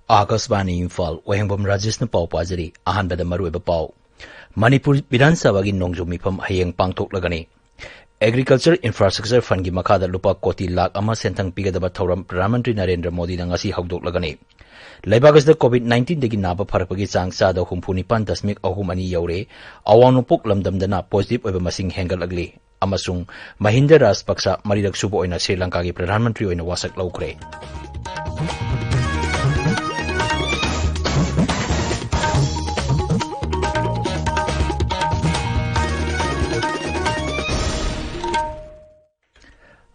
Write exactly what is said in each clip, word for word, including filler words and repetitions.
ꯑꯥꯀꯥꯁꯕꯥꯅꯤ ꯏꯝꯐꯥꯜ, ꯋꯥꯍꯦꯡꯕꯝ ꯔꯥꯖꯦꯁꯅ ꯄꯥꯎ ꯄꯥꯖꯔꯤ꯫ ꯑꯍꯥꯟꯕꯗ ꯃꯔꯨꯑꯣꯏꯕ ꯄꯥꯎ꯫ ꯃꯅꯤꯄꯨꯔ ꯕꯤꯙꯥꯟ ꯁꯚꯥꯒꯤ ꯅꯣꯡꯖꯨ ꯃꯤꯐꯝ ꯍꯌꯦꯡ ꯄꯥꯡꯊꯣꯛꯂꯒꯅꯤ꯫ Agriculture Infrastructure Fundꯒꯤ ꯃꯈꯥꯗ ꯂꯨꯄꯥ ꯀꯣꯇꯤ ꯂꯥꯈ ꯑꯃ ꯁꯦꯟꯊꯪ ꯄꯤꯒꯗꯕ ꯊꯧꯔꯝ ꯄ꯭ꯔꯙꯥꯟ ꯃꯟꯇ꯭ꯔꯤ ꯅꯔꯦꯟꯗ꯭ꯔ ꯃꯣꯗꯤꯅ ꯉꯁꯤ ꯍꯧꯗꯣꯛꯂꯒꯅꯤ꯫ ꯂꯩꯕꯥꯛ ꯑꯁꯤꯗ COVID nineteen ꯗꯒꯤ ꯅꯥꯕ ꯐꯔꯛꯄꯒꯤ ꯆꯥꯡ ꯆꯥꯗ ꯍꯨꯝꯐꯨ ꯅꯤꯄꯥꯟ ꯗꯁꯃꯤꯛ ꯑꯍꯨꯝ ꯑꯅꯤ ꯌꯧꯔꯦ꯫ ꯑꯋꯥꯡ ꯅꯣꯡꯄꯣꯛ ꯂꯝꯗꯝꯗꯅ positive ꯑꯣꯏꯕ ꯃꯁꯤꯡ ꯍꯦꯟꯒꯠꯂꯛꯂꯤ꯫ ꯑꯃꯁꯨꯡ ꯃꯍꯤꯟꯗ ꯔꯥꯖꯄꯛꯁ ꯃꯔꯤꯔꯛ ꯁꯨꯕ ꯑꯣꯏꯅ ꯁ꯭ꯔꯤ ꯂꯪꯀꯥꯒꯤ ꯄ꯭ꯔꯙꯥꯟ ꯃꯟꯇ꯭ꯔꯤ ꯑꯣꯏꯅ ꯋꯥꯁꯛ ꯂꯧꯈ꯭ꯔꯦ꯫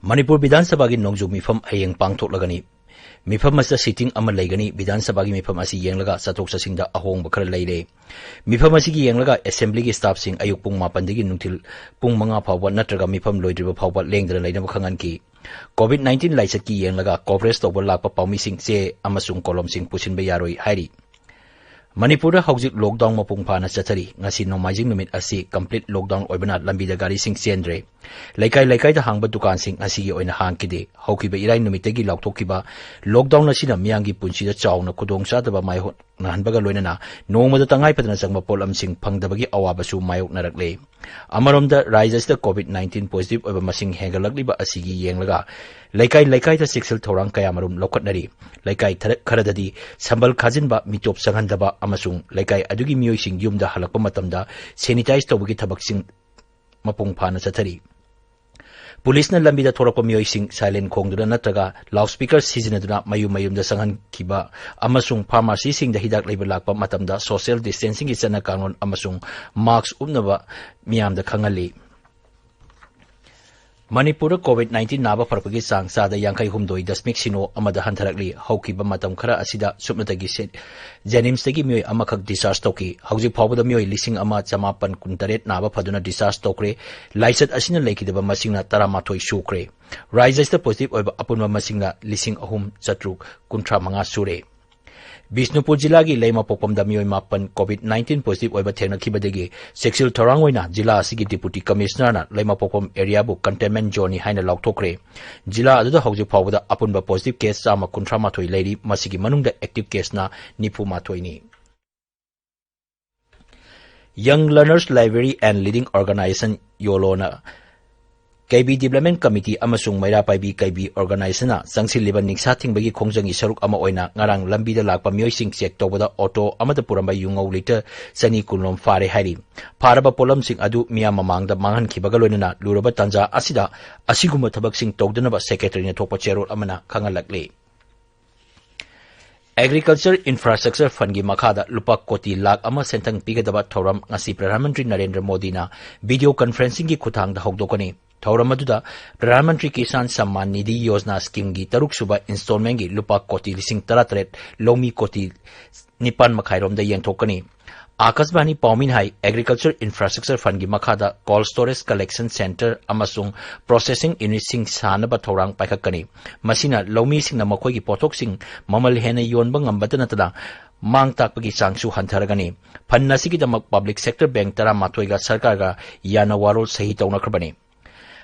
ꯃꯅꯤꯄꯨꯔ ꯕꯤꯙꯥꯟ ꯁꯚꯥꯒꯤ ꯅꯣꯡꯖꯨ ꯃꯤꯐꯝ ꯍꯌꯦꯡ ꯄꯥꯡꯊꯣꯛꯂꯒꯅꯤ꯫ ꯃꯤꯐꯝ ꯑꯁꯤꯗ sitting ꯑꯃ ꯂꯩꯒꯅꯤ꯫ ꯕꯤꯙꯥꯟ ꯁꯚꯥꯒꯤ ꯃꯤꯐꯝ ꯑꯁꯤ ꯌꯦꯡꯂꯒ ꯆꯠꯊꯣꯛ ꯆꯠꯁꯤꯟꯗ ꯑꯍꯣꯡꯕ ꯈꯔ ꯂꯩꯔꯦ꯫ ꯃꯤꯐꯝ ꯑꯁꯤꯒꯤ ꯌꯦꯡꯂꯒ assemblyꯒꯤ staffꯁꯤꯡ ꯑꯌꯨꯛ ꯄꯨꯡ ꯃꯥꯄꯟꯗꯒꯤ ꯅꯨꯡꯊꯤꯜ ꯄꯨꯡ ꯃꯉꯥ ꯐꯥꯎꯕ ꯅꯠꯇ꯭ꯔꯒ ꯃꯤꯐꯝ ꯂꯣꯏꯗ꯭ꯔꯤꯕ ꯐꯥꯎꯕ ꯂꯦꯡꯗꯅ ꯂꯩꯅꯕ ꯈꯪꯍꯟꯈꯤ꯫ COVID nineteen ꯂꯥꯏꯆꯠꯀꯤ ꯌꯦꯡꯂꯒ coverage ꯇꯧꯕ ꯂꯥꯛꯄ ꯄꯥꯎꯃꯤꯁꯤꯡ ꯆꯦ ꯑꯃꯁꯨꯡ ꯀꯣꯂꯣꯝꯁꯤꯡ ꯄꯨꯁꯤꯟꯕ ꯌꯥꯔꯣꯏ ꯍꯥꯏꯔꯤ꯫ ꯃꯅꯤꯄꯨꯔꯗ ꯍꯧꯖꯤꯛ lockdown ꯃꯄꯨꯡ ꯐꯥꯅ ꯆꯠꯊꯔꯤ꯫ ꯉꯁꯤ ꯅꯣꯡꯃꯥꯏꯖꯤꯡ ꯅꯨꯃꯤꯠ ꯑꯁꯤ complete lockdown ꯑꯣꯏꯕꯅ ꯂꯝꯕꯤꯗ ꯒꯥꯔꯤꯁꯤꯡ ꯆꯦꯟꯗ꯭ꯔꯦ꯫ ꯂꯩꯀꯥꯏ ꯂꯩꯀꯥꯏꯗ ꯍꯥꯡꯕ ꯗꯨꯀꯥꯟꯁꯤꯡ ꯉꯁꯤꯒꯤ ꯑꯣꯏꯅ ꯍꯥꯡꯈꯤꯗꯦ꯫ ꯍꯧꯈꯤꯕ ꯏꯔꯥꯏ ꯅꯨꯃꯤꯠꯇꯒꯤ ꯂꯥꯎꯊꯣꯛꯈꯤꯕ lockdown ꯑꯁꯤꯅ ꯃꯤꯌꯥꯝꯒꯤ ꯄꯨꯟꯁꯤꯗ ꯆꯥꯎꯅ ꯈꯨꯗꯣꯡꯆꯥꯗꯕ ꯃꯥꯌꯣꯛꯅꯍꯟꯕꯒ ꯂꯣꯏꯅꯅ ꯅꯣꯡꯃꯗ ꯇꯉꯥꯏ ꯐꯗꯅ ꯆꯪꯕ ꯄꯣꯠꯂꯝꯁꯤꯡ ꯐꯪꯗꯕꯒꯤ ꯑꯋꯥꯕꯁꯨ ꯃꯥꯌꯣꯛꯅꯔꯛꯂꯦ꯫ ꯑꯃꯔꯣꯝꯗ ꯔꯥꯖ꯭ꯌ ꯑꯁꯤꯗ COVID nineteen positive ꯑꯣꯏꯕ ꯃꯁꯤꯡ ꯍꯦꯟꯒꯠꯂꯛꯂꯤꯕ ꯑꯁꯤꯒꯤ ꯌꯦꯡꯂꯒ ꯂꯩꯀꯥꯏ ꯂꯩꯀꯥꯏꯗ ꯆꯦꯛꯁꯤꯜ ꯊꯧꯔꯥꯡ ꯀꯌꯥꯃꯔꯨꯝ ꯂꯧꯈꯠꯅꯔꯤ꯫ ꯂꯩꯀꯥꯏ ꯊꯔ-, ꯈꯔꯗꯗꯤ ꯁꯝꯕꯜ ꯈꯥꯖꯤꯟꯕ, ꯃꯤꯇꯣꯞ ꯆꯪꯍꯟꯗꯕ ꯑꯃꯁꯨꯡ ꯂꯩꯀꯥꯏ ꯑꯗꯨꯒꯤ ꯃꯤꯑꯣꯏꯁꯤꯡ ꯌꯨꯝꯗ ꯍꯜꯂꯛꯄ ꯃꯇꯝꯗ sanitize ꯇꯧꯕꯒꯤ ꯊꯕꯛꯁꯤꯡ ꯃꯄꯨꯡ ꯐꯥꯅ ꯆꯠꯊꯔꯤ꯫ ꯄꯨꯂꯤꯁꯅ ꯂꯝꯕꯤꯗ ꯊꯣꯔꯛꯄ ꯃꯤꯑꯣꯏꯁꯤꯡ silent ꯈꯣꯡꯗꯨꯅ ꯅꯠꯇ꯭ꯔꯒ loudspeaker ꯁꯤꯖꯤꯟꯅꯗꯨꯅ ꯃꯌꯨꯝ ꯃꯌꯨꯝꯗ ꯆꯪꯍꯟꯈꯤꯕ ꯑꯃꯁꯨꯡ pharmacyꯁꯤꯡꯗ ꯍꯤꯗꯥꯛ ꯂꯩꯕ ꯂꯥꯛꯄ ꯃꯇꯝꯗ social distancingꯒꯤ ꯆꯠꯅ ꯀꯥꯡꯂꯣꯟ ꯑꯃꯁꯨꯡ mask ꯎꯞꯅꯕ ꯃꯤꯌꯥꯝꯗ ꯈꯪꯍꯜꯂꯤ꯫ ꯃꯅꯤꯄꯨꯔꯗ COVID nineteen ꯅꯥꯕ ꯐꯔꯛꯄꯒꯤ ꯆꯥꯡ ꯆꯥꯗ ꯌꯥꯡꯈꯩ ꯍꯨꯝꯗꯣꯏ ꯗꯁꯃꯤꯛ ꯁꯤꯅꯣ ꯑꯃꯗ ꯍꯟꯊꯔꯛꯂꯤ꯫ ꯍꯧꯈꯤꯕ ꯃꯇꯝ ꯈꯔ ꯑꯁꯤꯗ ꯁꯨꯞꯅꯇꯒꯤ ꯁꯦ-, JNIMSꯇꯒꯤ ꯃꯤꯑꯣꯏ ꯑꯃꯈꯛ discharge ꯇꯧꯈꯤ꯫ ꯍꯧꯖꯤꯛ ꯐꯥꯎꯕꯗ ꯃꯤꯑꯣꯏ ꯂꯤꯁꯤꯡ ꯑꯃ ꯆꯃꯥꯄꯟ ꯀꯨꯟꯇꯔꯦꯠ ꯅꯥꯕ ꯐꯗꯨꯅ discharge ꯇꯧꯈ꯭ꯔꯦ꯫ ꯂꯥꯏꯆꯠ ꯑꯁꯤꯅ ꯂꯩꯈꯤꯗꯕ ꯃꯁꯤꯡꯅ ꯇꯔꯥꯃꯥꯊꯣꯏ ꯁꯨꯈ꯭ꯔꯦ꯫ ꯔꯥꯖ꯭ꯌ ꯑꯁꯤꯗ positive ꯑꯣꯏꯕ ꯑꯄꯨꯟꯕ ꯃꯁꯤꯡꯅ ꯂꯤꯁꯤꯡ ꯑꯍꯨꯝ ꯆꯥꯇ꯭ꯔꯨꯛ ꯀꯨꯟꯊ꯭ꯔꯥ ꯃꯉꯥ ꯁꯨꯔꯦ꯫ ꯕꯤꯁꯅꯨꯄꯨꯔ ꯖꯤꯂꯥꯒꯤ ꯂꯩꯃꯄꯣꯛꯄꯝꯗ ꯃꯤꯑꯣꯏ ꯃꯥꯄꯟ COVID nineteen positive ꯑꯣꯏꯕ ꯊꯦꯡꯅꯈꯤꯕꯗꯒꯤ ꯆꯦꯛꯁꯤꯜ ꯊꯧꯔꯥꯡ ꯑꯣꯏꯅ ꯖꯤꯂꯥ ꯑꯁꯤꯒꯤ Deputy Commissionerꯅ ꯂꯩꯃꯄꯣꯛꯄꯝ areaꯕꯨ containment zoneꯅꯤ ꯍꯥꯏꯅ ꯂꯥꯎꯊꯣꯛꯈ꯭ꯔꯦ꯫ ꯖꯤꯂꯥ ꯑꯗꯨꯗ ꯍꯧꯖꯤꯛ ꯐꯥꯎꯕꯗ ꯑꯄꯨꯟꯕ positive case ꯆꯥꯝꯃ ꯀꯨꯟꯊ꯭ꯔꯥ ꯃꯥꯊꯣꯏ ꯂꯩꯔꯤ, ꯃꯁꯤꯒꯤ ꯃꯅꯨꯡꯗ active caseꯅ ꯅꯤꯐꯨ ꯃꯥꯊꯣꯏꯅꯤ꯫ Young Learners Library and Leading Organization, YOLOꯅ, ꯀꯩꯕꯤ Development Committee ꯑꯃꯁꯨꯡ ꯃꯩꯔꯥ ꯄꯥꯏꯕꯤ ꯀꯩꯕꯤ Organizationꯅ ꯆꯪꯁꯤꯜꯂꯤꯕ ꯅꯤꯡꯁꯥ ꯊꯤꯡꯕꯒꯤ ꯈꯣꯡꯖꯪꯒꯤ ꯁꯔꯨꯛ ꯑꯃ ꯑꯣꯏꯅ ꯉꯔꯥꯡ ꯂꯝꯕꯤꯗ ꯂꯥꯛꯄ ꯃꯤꯑꯣꯏꯁꯤꯡ check ꯇꯧꯕꯗ auto ꯑꯃꯗ ꯄꯨꯔꯝꯕ ꯌꯨꯉꯧ litre ꯆꯅꯤ ꯀꯨꯟ ꯂꯣꯝ ꯐꯥꯔꯦ ꯍꯥꯏꯔꯤ꯫ ꯐꯥꯔꯕ ꯄꯣꯠꯂꯝꯁꯤꯡ ꯑꯗꯨ ꯃꯤꯌꯥꯝ ꯃꯃꯥꯡꯗ ꯃꯥꯡꯍꯟꯈꯤꯕꯒ ꯂꯣꯏꯅꯅ ꯂꯨꯔꯕ ꯇꯥꯟꯖꯥ ꯑꯁꯤꯗ ꯑꯁꯤꯒꯨꯝꯕ ꯊꯕꯛꯁꯤꯡ ꯇꯧꯗꯅꯕ Secretaryꯅ ꯊꯣꯛꯄ ꯆꯦꯔꯣꯜ ꯑꯃꯅ ꯈꯪꯍꯜꯂꯛꯂꯤ꯫ Agriculture Infrastructure Fundꯀꯤ ꯃꯈꯥꯗ ꯂꯨꯄꯥ ꯀꯣꯇꯤ ꯂꯥꯈ ꯑꯃ ꯁꯦꯟꯊꯪ ꯄꯤꯒꯗꯕ ꯊꯧꯔꯝ ꯉꯁꯤ ꯄ꯭ꯔꯙꯥꯟ ꯃꯟꯇ꯭ꯔꯤ ꯅꯔꯦꯟꯗ꯭ꯔ ꯃꯣꯗꯤꯅ video conferencingꯒꯤ ꯈꯨꯠꯊꯥꯡꯗ ꯍꯧꯗꯣꯛꯀꯅꯤ꯫ ꯊꯧꯔꯝ ꯑꯗꯨꯗ ꯄ꯭ꯔꯙꯥꯟ ꯃꯟꯇ꯭ꯔꯤ ꯀꯤꯁꯥꯟ ꯁꯝꯃꯥꯟ ꯅꯤꯙꯤ ꯌꯣꯖꯅꯥ schemeꯒꯤ ꯇꯔꯨꯛꯁꯨꯕ installmentꯀꯤ ꯂꯨꯄꯥ ꯀꯣꯇꯤ ꯂꯤꯁꯤꯡ ꯇꯔꯥꯇꯔꯦꯠ, ꯂꯧꯃꯤ ꯀꯣꯇꯤ ꯅꯤꯄꯥꯟ ꯃꯈꯥꯏꯔꯣꯝꯗ ꯌꯦꯟꯊꯣꯛꯀꯅꯤ꯫ ꯑꯥꯀꯥꯁꯕꯥꯅꯤ ꯄꯥꯎꯃꯤꯅ ꯍꯥꯏ, Agriculture Infrastructure Fundꯀꯤ ꯃꯈꯥꯗ cold storage collection centre ꯑꯃꯁꯨꯡ processing unitꯁꯤꯡ ꯁꯥꯅꯕ ꯊꯧꯔꯥꯡ ꯄꯥꯏꯈꯠꯀꯅꯤ꯫ ꯃꯁꯤꯅ ꯂꯧꯃꯤꯁꯤꯡꯅ ꯃꯈꯣꯏꯒꯤ ꯄꯣꯠꯊꯣꯛꯁꯤꯡ ꯃꯃꯜ ꯍꯦꯟꯅ ꯌꯣꯟꯕ ꯉꯝꯕꯇ ꯅꯠꯇꯅ ꯃꯥꯡ ꯇꯥꯛꯄꯒꯤ ꯆꯥꯡꯁꯨ ꯍꯟꯊꯔꯒꯅꯤ꯫ Fund ꯑꯁꯤꯒꯤꯗꯃꯛ public sector bank ꯇꯔꯥꯃꯥꯊꯣꯏꯒ ꯁꯔꯀꯥꯔꯒ ꯌꯥꯅ ꯋꯥꯔꯣꯜ ꯁꯍꯤ ꯇꯧꯅꯈ꯭ꯔꯕꯅꯤ꯫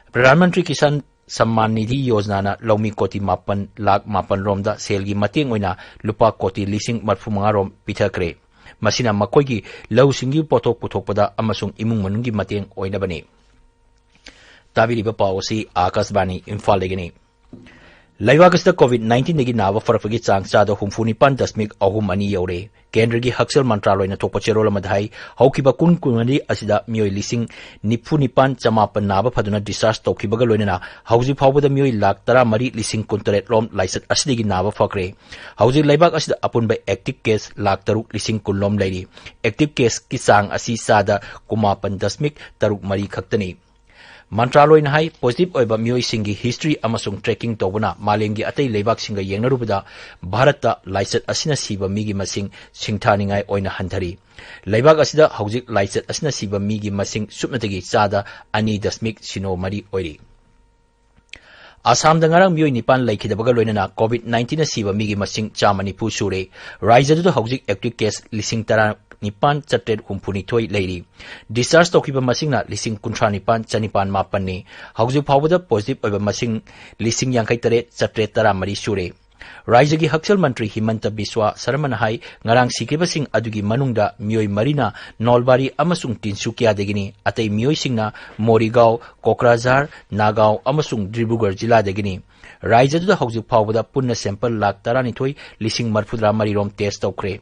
ꯄ꯭ꯔꯙꯥꯟ ꯃꯟꯇ꯭ꯔꯤ ꯀꯤꯁꯥꯟ ꯁꯝꯃꯥꯟ ꯅꯤꯙꯤ ꯌꯣꯖꯅꯥꯅ ꯂꯧꯃꯤ ꯀꯣꯇꯤ ꯃꯥꯄꯟ ꯂꯥꯈ ꯃꯥꯄꯟ ꯔꯣꯝꯗ ꯁꯦꯜꯒꯤ ꯃꯇꯦꯡ ꯑꯣꯏꯅ ꯂꯨꯄꯥ ꯀꯣꯇꯤ ꯂꯤꯁꯤꯡ ꯃꯔꯐꯨ ꯃꯉꯥ ꯔꯣꯝ ꯄꯤꯊꯈ꯭ꯔꯦ꯫ ꯃꯁꯤꯅ ꯃꯈꯣꯏꯒꯤ ꯂꯧꯁꯤꯡꯒꯤ ꯄꯣꯠꯊꯣꯛ ꯄꯨꯊꯣꯛꯄꯗ ꯑꯃꯁꯨꯡ ꯏꯃꯨꯡ ꯃꯅꯨꯡꯒꯤ ꯃꯇꯦꯡ ꯑꯣꯏꯅꯕꯅꯤ꯫ ꯇꯥꯕꯤꯔꯤꯕ ꯄꯥꯎ ꯑꯁꯤ ꯑꯥꯀꯥꯁꯕꯥꯅꯤ ꯏꯝꯐꯥꯜꯗꯒꯤꯅꯤ꯫ ꯂꯩꯕꯥꯛ ꯑꯁꯤꯗ COVID nineteenꯗꯒꯤ ꯅꯥꯕ ꯐꯔꯛꯄꯒꯤ ꯆꯥꯡ ꯆꯥꯗ ꯍꯨꯝꯐꯨ ꯅꯤꯄꯥꯟ ꯗꯁꯃꯤꯛ ꯑꯍꯨꯝ ꯑꯅꯤ ꯌꯧꯔꯦ꯫ ꯀꯦꯟꯗ꯭ꯔꯒꯤ ꯍꯛꯁꯦꯜ ꯃꯟꯇ꯭ꯔꯥꯂꯣꯏꯅ ꯊꯣꯛꯄ ꯆꯦꯔꯣꯜ ꯑꯃꯗ ꯍꯥꯏ, ꯍꯧꯈꯤꯕ ꯀꯨꯟ ꯀꯨꯟꯃꯔꯤ ꯑꯁꯤꯗ ꯃꯤꯑꯣꯏ ꯂꯤꯁꯤꯡ ꯅꯤꯐꯨ ꯅꯤꯄꯥꯟ ꯆꯃꯥꯄꯟ ꯅꯥꯕ ꯐꯗꯨꯅ discharge ꯇꯧꯈꯤꯕꯒ ꯂꯣꯏꯅꯅ ꯍꯧꯖꯤꯛ ꯐꯥꯎꯕꯗ ꯃꯤꯑꯣꯏ ꯂꯥꯈ ꯇꯔꯥꯃꯔꯤ ꯂꯤꯁꯤꯡ ꯀꯨꯟꯇꯔꯦꯠ ꯂꯣꯝ ꯂꯥꯏꯆꯠ ꯑꯁꯤꯗꯒꯤ ꯅꯥꯕ ꯐꯈ꯭ꯔꯦ꯫ ꯍꯧꯖꯤꯛ ꯂꯩꯕꯥꯛ ꯑꯁꯤꯗ ꯑꯄꯨꯟꯕ active case ꯂꯥꯈ ꯇꯔꯨꯛ ꯂꯤꯁꯤꯡ ꯀꯨꯟ ꯂꯣꯝ ꯂꯩꯔꯤ꯫ Active caseꯀꯤ ꯆꯥꯡ ꯑꯁꯤ ꯆꯥꯗ ꯀꯨꯟꯃꯥꯄꯟ ꯗꯁꯃꯤꯛ ꯇꯔꯨꯛ ꯃꯔꯤ ꯈꯛꯇꯅꯤ꯫ ꯃꯟꯇ꯭ꯔꯥꯂꯣꯏꯅ ꯍꯥꯏ, positive ꯑꯣꯏꯕ ꯃꯤꯑꯣꯏꯁꯤꯡꯒꯤ history ꯑꯃꯁꯨꯡ tracking ꯇꯧꯕꯅ ꯃꯥꯂꯦꯝꯒꯤ ꯑꯇꯩ ꯂꯩꯕꯥꯛꯁꯤꯡꯒ ꯌꯦꯡꯅꯔꯨꯕꯗ ꯚꯥꯔꯠꯇ ꯂꯥꯏꯆꯠ ꯑꯁꯤꯅ ꯁꯤꯕ ꯃꯤꯒꯤ ꯃꯁꯤꯡ ꯁꯤꯡꯊꯥꯅꯤꯡꯉꯥꯏ ꯑꯣꯏꯅ ꯍꯟꯊꯔꯤ꯫ ꯂꯩꯕꯥꯛ ꯑꯁꯤꯗ ꯍꯧꯖꯤꯛ ꯂꯥꯏꯆꯠ ꯑꯁꯤꯅ ꯁꯤꯕ ꯃꯤꯒꯤ ꯃꯁꯤꯡ ꯁꯨꯞꯅꯇꯒꯤ ꯆꯥꯗ ꯑꯅꯤ ꯗꯁꯃꯤꯛ ꯁꯤꯅꯣ ꯃꯔꯤ ꯑꯣꯏꯔꯤ꯫ ꯑꯁꯥꯝꯗ ꯉꯔꯥꯡ ꯃꯤꯑꯣꯏ ꯅꯤꯄꯥꯟ ꯂꯩꯈꯤꯗꯕꯒ ꯂꯣꯏꯅꯅ COVID nineteen ꯁꯤꯕ ꯃꯤꯒꯤ ꯃꯁꯤꯡ ꯆꯥꯝꯃ ꯅꯤꯐꯨ ꯁꯨꯔꯦ꯫ ꯔꯥꯖ꯭ꯌꯗꯨꯗ ꯍꯧꯖꯤꯛ active case ꯂꯤꯁꯤꯡ ꯇꯔꯥ ꯅꯤꯄꯥꯟ ꯆꯥꯇ꯭ꯔꯦꯠ ꯍꯨꯝꯐꯨ ꯅꯤꯊꯣꯏ ꯂꯩꯔꯤ꯫ Discharge ꯇꯧꯈꯤꯕ ꯃꯁꯤꯡꯅ ꯂꯤꯁꯤꯡ ꯀꯨꯟꯊ꯭ꯔꯥ ꯅꯤꯄꯥꯟ ꯆꯅꯤꯄꯥꯟ ꯃꯥꯄꯟꯅꯤ꯫ ꯍꯧꯖꯤꯛ ꯐꯥꯎꯕꯗ positive ꯑꯣꯏꯕ ꯃꯁꯤꯡ ꯂꯤꯁꯤꯡ ꯌꯥꯡꯈꯩ ꯇꯔꯦꯠ ꯆꯥꯇ꯭ꯔꯦꯠ ꯇꯔꯥ ꯃꯔꯤ ꯁꯨꯔꯦ꯫ ꯔꯥꯖ꯭ꯌꯒꯤ ꯍꯛꯁꯦꯜ ꯃꯟꯇ꯭ꯔꯤ ꯍꯤꯃꯟꯇ ꯕꯤꯁ꯭ꯋꯥ ꯁꯔꯃꯅ ꯍꯥꯏ, ꯉꯔꯥꯡ ꯁꯤꯈꯤꯕꯁꯤꯡ ꯑꯗꯨꯒꯤ ꯃꯅꯨꯡꯗ ꯃꯤꯑꯣꯏ ꯃꯔꯤꯅ ꯅꯣꯜꯕꯥꯔꯤ ꯑꯃꯁꯨꯡ ꯇꯤꯟꯁꯨꯀꯤꯌꯥꯗꯒꯤꯅꯤ, ꯑꯇꯩ ꯃꯤꯑꯣꯏꯁꯤꯡꯅ ꯃꯣꯔꯤꯒꯥꯎ, ꯀꯣꯀ꯭ꯔꯥꯖꯥꯔ, ꯅꯥꯒꯥꯎ ꯑꯃꯁꯨꯡ ꯗꯤꯕ꯭ꯔꯨꯒꯔ ꯖꯤꯂꯥꯗꯒꯤꯅꯤ꯫ ꯔꯥꯖ꯭ꯌꯗꯨꯗ ꯍꯧꯖꯤꯛ ꯐꯥꯎꯕꯗ ꯄꯨꯟꯅ sample ꯂꯥꯈ ꯇꯔꯥꯅꯤꯊꯣꯏ ꯂꯤꯁꯤꯡ ꯃꯔꯤꯐꯨꯇꯔꯥ ꯃꯔꯤ ꯔꯣꯝ test ꯇꯧꯈ꯭ꯔꯦ꯫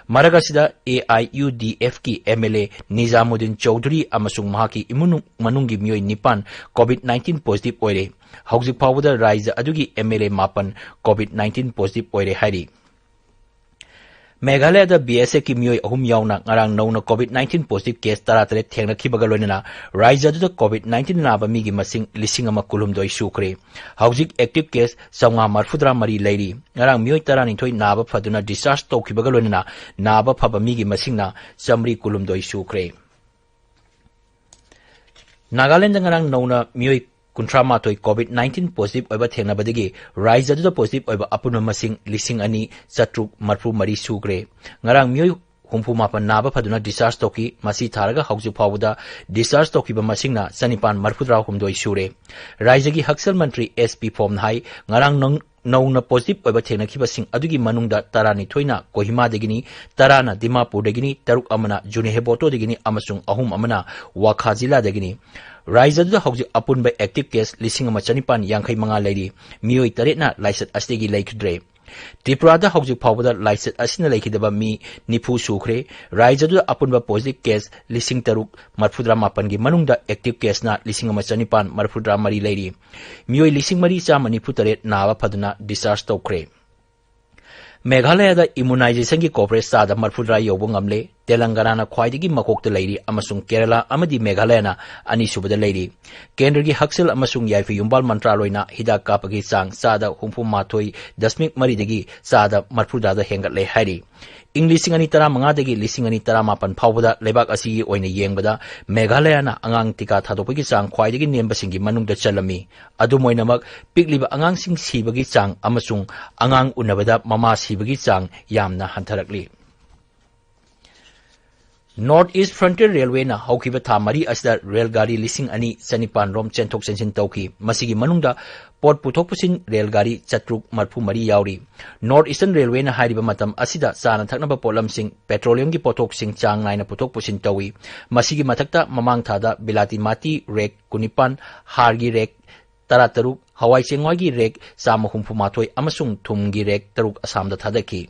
ꯃꯔꯛ ꯑꯁꯤꯗ AIUDFꯀꯤ MLA ꯅꯤꯖꯥꯃꯨꯗꯤꯟ ꯆꯧꯙꯨꯔꯤ ꯑꯃꯁꯨꯡ ꯃꯍꯥꯛꯀꯤ ꯏꯃꯨꯡ ꯃꯅꯨꯡꯒꯤ ꯃꯤꯑꯣꯏ ꯅꯤꯄꯥꯟ COVID nineteen positive ꯑꯣꯏꯔꯦ꯫ ꯍꯧꯖꯤꯛ ꯐꯥꯎꯕꯗ ꯔꯥꯖ꯭ꯌ ꯑꯗꯨꯒꯤ MLA ꯃꯥꯄꯟ COVID nineteen positive ꯑꯣꯏꯔꯦ ꯍꯥꯏꯔꯤ꯫ ꯃꯦꯘꯥꯂꯌꯗ BSFꯀꯤ ꯃꯤꯑꯣꯏ ꯑꯍꯨꯝ ꯌꯥꯎꯅ ꯉꯔꯥꯡ ꯅꯧꯅ COVID nineteen positive case ꯇꯔꯥꯇꯔꯦꯠ ꯊꯦꯡꯅꯈꯤꯕꯒ ꯂꯣꯏꯅꯅ ꯔꯥꯖ꯭ꯌ ꯑꯗꯨꯗ COVID nineteen ꯅꯥꯕ ꯃꯤꯒꯤ ꯃꯁꯤꯡ ꯂꯤꯁꯤꯡ ꯑꯃ ꯀꯨꯟꯍꯨꯝꯗꯣꯏ ꯁꯨꯈ꯭ꯔꯦ꯫ ꯍꯧꯖꯤꯛ active case ꯆꯥꯝꯃꯉꯥ ꯃꯔꯤꯐꯨꯇꯔꯥ ꯃꯔꯤ ꯂꯩꯔꯤ꯫ ꯉꯔꯥꯡ ꯃꯤꯑꯣꯏ ꯇꯔꯥꯅꯤꯊꯣꯏ ꯅꯥꯕ ꯐꯗꯨꯅ discharge ꯇꯧꯈꯤꯕꯒ ꯂꯣꯏꯅꯅ ꯅꯥꯕ ꯐꯕ ꯃꯤꯒꯤ ꯃꯁꯤꯡꯅ ꯆꯥꯃꯔꯤ ꯀꯨꯟꯍꯨꯝꯗꯣꯏ ꯁꯨꯈ꯭ꯔꯦ꯫ ꯅꯥꯒꯥꯂꯦꯟꯗ ꯉꯔꯥꯡ ꯅꯧꯅ ꯃꯤꯑꯣꯏ ꯀꯨꯟꯊ꯭ꯔꯥ ꯃꯥꯊꯣꯏ COVID nineteen positive ꯑꯣꯏꯕ ꯊꯦꯡꯅꯕꯗꯒꯤ ꯔꯥꯖ꯭ꯌ ꯑꯗꯨꯗ positive ꯑꯣꯏꯕ ꯑꯄꯨꯟꯕ ꯃꯁꯤꯡ ꯂꯤꯁꯤꯡ ꯑꯅꯤ ꯆꯥꯇ꯭ꯔꯨꯛ ꯃꯔꯤꯐꯨ ꯃꯔꯤ ꯁꯨꯈ꯭ꯔꯦ꯫ ꯉꯔꯥꯡ ꯃꯤꯑꯣꯏ ꯍꯨꯝꯐꯨ ꯃꯥꯄꯟ ꯅꯥꯕ ꯐꯗꯨꯅ discharge ꯇꯧꯈꯤ꯫ ꯃꯁꯤ ꯊꯥꯔꯒ ꯍꯧꯖꯤꯛ ꯐꯥꯎꯕꯗ discharge ꯇꯧꯈꯤꯕ ꯃꯁꯤꯡꯅ ꯆꯅꯤꯄꯥꯟ ꯃꯔꯤꯐꯨꯇꯔꯥ ꯍꯨꯝꯗꯣꯏ ꯁꯨꯔꯦ꯫ ꯔꯥꯖ꯭ꯌꯒꯤ ꯍꯛꯁꯦꯜ ꯃꯟꯇ꯭ꯔꯤ S P ꯐꯣꯝꯅ ꯍꯥꯏ, ꯉꯔꯥꯡ ꯅꯪ-, ꯅꯧꯅ positive ꯑꯣꯏꯕ ꯊꯦꯡꯅꯈꯤꯕꯁꯤꯡ ꯑꯗꯨꯒꯤ ꯃꯅꯨꯡꯗ ꯇꯔꯥꯅꯤꯊꯣꯏꯅ ꯀꯣꯍꯤꯃꯥꯗꯒꯤꯅꯤ, ꯇꯔꯥꯅ ꯗꯤꯃꯥꯄꯨꯔꯗꯒꯤꯅꯤ, ꯇꯔꯨꯛ ꯑꯃꯅ ꯖꯨꯅꯦꯍꯦꯕꯣꯇꯣꯗꯒꯤꯅꯤ ꯑꯃꯁꯨꯡ ꯑꯍꯨꯝ ꯑꯃꯅ ꯋꯥꯈꯥ ꯖꯤꯂꯥꯗꯒꯤꯅꯤ꯫ ꯔꯥꯖ꯭ꯌ ꯑꯗꯨꯗ ꯍꯧꯖꯤꯛ ꯑꯄꯨꯟꯕ active case ꯂꯤꯁꯤꯡ ꯑꯃ ꯆꯅꯤꯄꯥꯟ ꯌꯥꯡꯈꯩ ꯃꯉꯥ ꯂꯩꯔꯤ꯫ ꯃꯤꯑꯣꯏ ꯇꯔꯦꯠꯅ ꯂꯥꯏꯆꯠ ꯑꯁꯤꯗꯒꯤ ꯂꯩꯈꯤꯗ꯭ꯔꯦ꯫ ꯇ꯭ꯔꯤꯄꯨꯔꯥꯗ ꯍꯧꯖꯤꯛ ꯐꯥꯎꯕꯗ ꯂꯥꯏꯆꯠ ꯑꯁꯤꯅ ꯂꯩꯈꯤꯗꯕ ꯃꯤ ꯅꯤꯐꯨ ꯁꯨꯈ꯭ꯔꯦ꯫ ꯔꯥꯖ꯭ꯌ ꯑꯗꯨꯗ ꯑꯄꯨꯟꯕ positive case ꯂꯤꯁꯤꯡ ꯇꯔꯨꯛ ꯃꯔꯤꯐꯨꯇꯔꯥ ꯃꯥꯄꯟꯒꯤ ꯃꯅꯨꯡꯗ active caseꯅ ꯂꯤꯁꯤꯡ ꯑꯃ ꯆꯅꯤꯄꯥꯟ ꯃꯔꯤꯐꯨꯇꯔꯥ ꯃꯔꯤ ꯂꯩꯔꯤ꯫ ꯃꯤꯑꯣꯏ ꯂꯤꯁꯤꯡ ꯃꯔꯤ ꯆꯥꯝꯃ ꯅꯤꯐꯨ ꯇꯔꯦꯠ ꯅꯥꯕ ꯐꯗꯨꯅ discharge ꯇꯧꯈ꯭ꯔꯦ꯫ ꯃꯦꯘꯥꯂꯌꯗ immunizationꯒꯤ coverage ꯆꯥꯗ ꯃꯔꯤꯐꯨꯇꯔꯥ ꯌꯧꯕ ꯉꯝꯂꯦ꯫ ꯇꯦꯂꯪꯒꯅꯥꯅ ꯈ꯭ꯋꯥꯏꯗꯒꯤ ꯃꯀꯣꯛꯇ ꯂꯩꯔꯤ ꯑꯃꯁꯨꯡ ꯀꯦꯔꯂꯥ ꯑꯃꯗꯤ ꯃꯦꯘꯥꯂꯌꯅ ꯑꯅꯤꯁꯨꯕꯗ ꯂꯩꯔꯤ꯫ ꯀꯦꯟꯗ꯭ꯔꯒꯤ ꯍꯛꯁꯦꯜ ꯑꯃꯁꯨꯡ ꯌꯥꯏꯐ ꯌꯨꯝꯕꯥꯜ ꯃꯟꯇ꯭ꯔꯥꯂꯣꯏꯅ ꯍꯤꯗꯥꯛ ꯀꯥꯞꯄꯒꯤ ꯆꯥꯡ ꯆꯥꯗ ꯍꯨꯝꯐꯨ ꯃꯥꯊꯣꯏ ꯗꯁꯃꯤꯛ ꯃꯔꯤꯗꯒꯤ ꯆꯥꯗ ꯃꯔꯐꯨꯗ ꯍꯦꯟꯒꯠꯂꯦ ꯍꯥꯏꯔꯤ꯫ ꯏꯪ ꯂꯤꯁꯤꯡ ꯑꯅꯤ ꯇꯔꯥꯃꯉꯥꯗꯒꯤ ꯂꯤꯁꯤꯡ ꯑꯅꯤ ꯇꯔꯥꯃꯥꯄꯟ ꯐꯥꯎꯕꯗ ꯂꯩꯕꯥꯛ ꯑꯁꯤꯒꯤ ꯑꯣꯏꯅ ꯌꯦꯡꯕꯗ ꯃꯦꯘꯥꯂꯌꯅ ꯑꯉꯥꯡ ꯇꯤꯀꯥ ꯊꯥꯗꯣꯛꯄꯒꯤ ꯆꯥꯡ ꯈ꯭ꯋꯥꯏꯗꯒꯤ ꯅꯦꯝꯕꯁꯤꯡꯒꯤ ꯃꯅꯨꯡꯗ ꯆꯜꯂꯝꯃꯤ꯫ ꯑꯗꯨꯝ ꯑꯣꯏꯅꯃꯛ, ꯄꯤꯛꯂꯤꯕ ꯑꯉꯥꯡꯁꯤꯡ ꯁꯤꯕꯒꯤ ꯆꯥꯡ ꯑꯃꯁꯨꯡ ꯑꯉꯥꯡ ꯎꯅꯕꯗ ꯃꯃꯥ ꯁꯤꯕꯒꯤ ꯆꯥꯡ ꯌꯥꯝꯅ ꯍꯟꯊꯔꯛꯂꯤ꯫ North East Frontier Railwayꯅ ꯍꯧꯈꯤꯕ ꯊꯥ ꯃꯔꯤ ꯑꯁꯤꯗ ꯔꯦꯜ ꯒꯥꯔꯤ ꯂꯤꯁꯤꯡ ꯑꯅꯤ ꯆꯅꯤꯄꯥꯟ ꯔꯣꯝ ꯆꯦꯟꯊꯣꯛ ꯆꯦꯟꯁꯤꯟ ꯇꯧꯈꯤ꯫ ꯃꯁꯤꯒꯤ ꯃꯅꯨꯡꯗ ꯄꯣꯠ ꯄꯨꯊꯣꯛ ꯄꯨꯁꯤꯟ ꯔꯦꯜ ꯒꯥꯔꯤ ꯆꯥꯇ꯭ꯔꯨꯛ ꯃꯔꯐꯨ ꯃꯔꯤ ꯌꯥꯎꯔꯤ꯫ North Eastern Railwayꯅ ꯍꯥꯏꯔꯤꯕ ꯃꯇꯝ ꯑꯁꯤꯗ ꯆꯥꯅ ꯊꯛꯅꯕ ꯄꯣꯠꯂꯝꯁꯤꯡ, petroleumꯒꯤ ꯄꯣꯠꯊꯣꯛꯁꯤꯡ ꯆꯥꯡ ꯅꯥꯏꯅ ꯄꯨꯊꯣꯛ ꯄꯨꯁꯤꯟ ꯇꯧꯏ꯫ ꯃꯁꯤꯒꯤ ꯃꯊꯛꯇ ꯃꯃꯥꯡ ꯊꯥꯗ ꯕꯤꯂꯥꯇꯤ ꯃꯥꯇꯤ ꯔꯦꯛ ꯀꯨꯟꯅꯤꯄꯥꯟ, ꯍꯥꯔꯒꯤ ꯔꯦꯛ ꯇꯔꯥꯇꯔꯨꯛ, ꯍꯋꯥꯏ ꯆꯦꯡꯋꯥꯏꯒꯤ ꯔꯦꯛ ꯆꯥꯝꯃ ꯍꯨꯝꯐꯨ ꯃꯥꯊꯣꯏ ꯑꯃꯁꯨꯡ ꯊꯨꯝꯒꯤ ꯔꯦꯛ ꯇꯔꯨꯛ ꯑꯁꯥꯝꯗ ꯊꯥꯗꯈꯤ꯫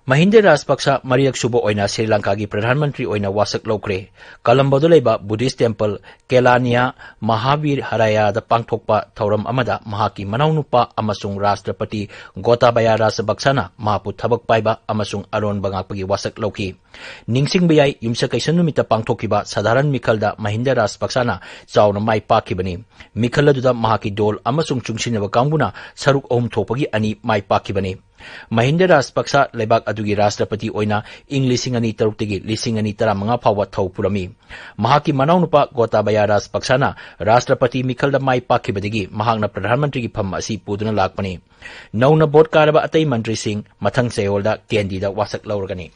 ꯃꯍꯤꯟꯗ ꯔꯥꯖꯄꯛꯁ ꯃꯔꯤꯔꯛ ꯁꯨꯕ ꯑꯣꯏꯅ ꯁ꯭ꯔꯤ ꯂꯪꯀꯥꯒꯤ ꯄ꯭ꯔꯙꯥꯟ ꯃꯟꯇ꯭ꯔꯤ ꯑꯣꯏꯅ ꯋꯥꯁꯛ ꯂꯧꯈ꯭ꯔꯦ꯫ ꯀꯂꯝꯕꯣꯗ ꯂꯩꯕ ꯕꯨꯙꯤꯁ ꯇꯦꯝꯄꯜ ꯀꯦꯂꯥꯅꯤꯌꯥ ꯃꯍꯥꯕꯤꯔ ꯍꯔꯥꯌꯥꯗ ꯄꯥꯡꯊꯣꯛꯄ ꯊꯧꯔꯝ ꯑꯃꯗ ꯃꯍꯥꯛꯀꯤ ꯃꯅꯥꯎꯅꯨꯄꯥ ꯑꯃꯁꯨꯡ ꯔꯥꯁꯇ꯭ꯔꯄꯇꯤ ꯒꯣꯇꯥꯕꯌꯥ ꯔꯥꯖꯄꯛꯁꯅ ꯃꯍꯥꯛꯄꯨ ꯊꯕꯛ ꯄꯥꯏꯕ ꯑꯃꯁꯨꯡ ꯑꯔꯣꯟꯕ ꯉꯥꯛꯄꯒꯤ ꯋꯥꯁꯛ ꯂꯧꯈꯤ꯫ ꯅꯤꯡꯁꯤꯡꯕ ꯌꯥꯏ, ꯌꯨꯝꯁꯀꯩꯁ ꯅꯨꯃꯤꯠꯇ ꯄꯥꯡꯊꯣꯛꯈꯤꯕ ꯁꯥꯙꯥꯔꯟ ꯃꯤꯈꯜꯗ ꯃꯍꯤꯟꯗ ꯔꯥꯖꯄꯛꯁꯅ ꯆꯥꯎꯅ ꯃꯥꯏ ꯄꯥꯛꯈꯤꯕꯅꯤ꯫ ꯃꯤꯈꯜ ꯑꯗꯨꯗ ꯃꯍꯥꯛꯀꯤ ꯗꯣꯜ ꯑꯃꯁꯨꯡ ꯆꯨꯡꯁꯤꯟꯅꯕ ꯀꯥꯡꯕꯨꯅ ꯁꯔꯨꯛ ꯑꯍꯨꯝ ꯊꯣꯛꯄꯒꯤ ꯑꯅꯤ ꯃꯥꯏ ꯄꯥꯛꯈꯤꯕꯅꯤ꯫ ꯃꯍꯤꯟꯗ ꯔꯥꯖꯄꯛꯁ ꯂꯩꯕꯥꯛ ꯑꯗꯨꯒꯤ ꯔꯥꯁꯇ꯭ꯔꯄꯇꯤ ꯑꯣꯏꯅ ꯏꯪ ꯂꯤꯁꯤꯡ ꯑꯅꯤ ꯇꯔꯨꯛꯇꯒꯤ ꯂꯤꯁꯤꯡ ꯑꯅꯤ ꯇꯔꯥꯃꯉꯥ ꯐꯥꯎꯕ ꯊꯧ ꯄꯨꯔꯝꯃꯤ꯫ ꯃꯍꯥꯛꯀꯤ ꯃꯅꯥꯎꯅꯨꯄꯥ ꯒꯣꯇꯥꯕꯌꯥ ꯔꯥꯖꯄꯛꯁꯅ ꯔꯥꯁꯇ꯭ꯔꯄꯇꯤ ꯃꯤꯈꯜꯗ ꯃꯥꯏ ꯄꯥꯛꯈꯤꯕꯗꯒꯤ ꯃꯍꯥꯛꯅ ꯄ꯭ꯔꯙꯥꯟ ꯃꯟꯇ꯭ꯔꯤꯒꯤ ꯐꯝ ꯑꯁꯤ ꯄꯨꯗꯨꯅ ꯂꯥꯛꯄꯅꯤ꯫ ꯅꯧꯅ ꯚꯣꯠ ꯀꯥꯔꯕ ꯑꯇꯩ ꯃꯟꯇ꯭ꯔꯤꯁꯤꯡ ꯃꯊꯪ ꯆꯌꯣꯜꯗ ꯀꯦꯟꯗꯤꯗ ꯋꯥꯁꯛ ꯂꯧꯔꯒꯅꯤ꯫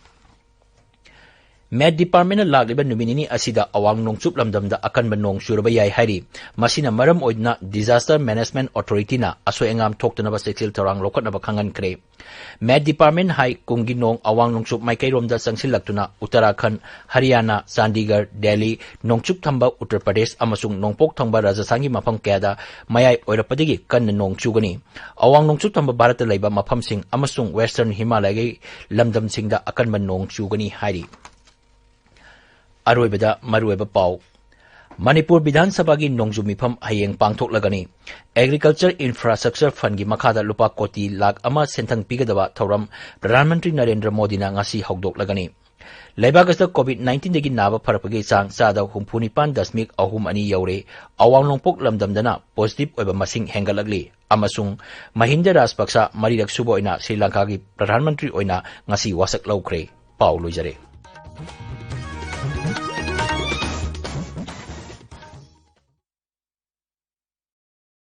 Met Departmentꯅ ꯂꯥꯛꯂꯤꯕ ꯅꯨꯃꯤꯠ ꯅꯤꯅꯤ ꯑꯁꯤꯗ ꯑꯋꯥꯡ ꯅꯣꯡꯆꯨꯞ ꯂꯝꯗꯝꯗ ꯑꯀꯟꯕ ꯅꯣꯡ ꯆꯨꯔꯕ ꯌꯥꯏ ꯍꯥꯏꯔꯤ꯫ ꯃꯁꯤꯅ ꯃꯔꯝ ꯑꯣꯏꯗꯨꯅ Disaster Management Authorityꯅ ꯑꯁꯣꯏ ꯑꯉꯥꯝ ꯊꯣꯛꯇꯅꯕ ꯆꯦꯛꯁꯤꯜ ꯊꯧꯔꯥꯡ ꯂꯧꯈꯠꯅꯕ ꯈꯪꯍꯟꯈ꯭ꯔꯦ꯫ Met Department ꯍꯥꯏ, ꯀꯨꯝꯒꯤ ꯅꯣꯡ ꯑꯋꯥꯡ ꯅꯣꯡꯆꯨꯞ ꯃꯥꯏꯀꯩꯔꯣꯝꯗ ꯆꯪꯁꯤꯜꯂꯛꯇꯨꯅ ꯎꯠꯇꯔꯥꯈꯟꯗ, ꯍꯔꯤꯌꯥꯅꯥ, ꯆꯥꯟꯗꯤꯒꯔ, ꯗꯦꯜꯂꯤ, ꯅꯣꯡꯆꯨꯞ ꯊꯪꯕ ꯎꯠꯇꯔ ꯄ꯭ꯔꯗꯦꯁ ꯑꯃꯁꯨꯡ ꯅꯣꯡꯄꯣꯛ ꯊꯪꯕ ꯔꯥꯖꯁꯊꯥꯟꯒꯤ ꯃꯐꯝ ꯀꯌꯥꯗ ꯃꯌꯥꯏ ꯑꯣꯏꯔꯛꯄꯗꯒꯤ ꯀꯟꯅ ꯅꯣꯡ ꯆꯨꯒꯅꯤ꯫ ꯑꯋꯥꯡ ꯅꯣꯡꯆꯨꯞ ꯊꯪꯕ ꯚꯥꯔꯠꯇ ꯂꯩꯕ ꯃꯐꯝꯁꯤꯡ ꯑꯃꯁꯨꯡ Western ꯍꯤꯃꯥꯂꯌꯒꯤ ꯂꯝꯗꯝꯁꯤꯡꯗ ꯑꯀꯟꯕ ꯅꯣꯡ ꯆꯨꯒꯅꯤ ꯍꯥꯏꯔꯤ꯫ ꯑꯔꯣꯏꯕꯗ ꯃꯔꯨꯑꯣꯏꯕ ꯄꯥꯎ꯫ ꯃꯅꯤꯄꯨꯔ ꯕꯤꯙꯥꯟ ꯁꯚꯥꯒꯤ ꯅꯣꯡꯖꯨ ꯃꯤꯐꯝ ꯍꯌꯦꯡ ꯄꯥꯡꯊꯣꯛꯂꯒꯅꯤ꯫ Agriculture Infrastructure Fundꯒꯤ ꯃꯈꯥꯗ ꯂꯨꯄꯥ ꯀꯣꯇꯤ ꯂꯥꯈ ꯑꯃ ꯁꯦꯟꯊꯪ ꯄꯤꯒꯗꯕ ꯊꯧꯔꯝ ꯄ꯭ꯔꯙꯥꯟ ꯃꯟꯇ꯭ꯔꯤ ꯅꯔꯦꯟꯗ꯭ꯔ ꯃꯣꯗꯤꯅ ꯉꯁꯤ ꯍꯧꯗꯣꯛꯂꯒꯅꯤ꯫ ꯂꯩꯕꯥꯛ ꯑꯁꯤꯗ COVID nineteenꯗꯒꯤ ꯅꯥꯕ ꯐꯔꯛꯄꯒꯤ ꯆꯥꯡ ꯆꯥꯗ ꯍꯨꯝꯐꯨ ꯅꯤꯄꯥꯟ ꯗꯁꯃꯤꯛ ꯑꯍꯨꯝ ꯑꯅꯤ ꯌꯧꯔꯦ꯫ ꯑꯋꯥꯡ ꯅꯣꯡꯄꯣꯛ ꯂꯝꯗꯝꯗꯅ positive ꯑꯣꯏꯕ ꯃꯁꯤꯡ ꯍꯦꯟꯒꯠꯂꯛꯂꯤ ꯑꯃꯁꯨꯡ ꯃꯍꯤꯟꯗ ꯔꯥꯖꯄꯛꯁ ꯃꯔꯤꯔꯛ ꯁꯨꯕ ꯑꯣꯏꯅ ꯁ꯭ꯔꯤ ꯂꯪꯀꯥꯒꯤ ꯄ꯭ꯔꯙꯥꯟ ꯃꯟꯇ꯭ꯔꯤ ꯑꯣꯏꯅ ꯉꯁꯤ ꯋꯥꯁꯛ ꯂꯧꯈ꯭ꯔꯦ꯫ ꯄꯥꯎ ꯂꯣꯏꯖꯔꯦ꯫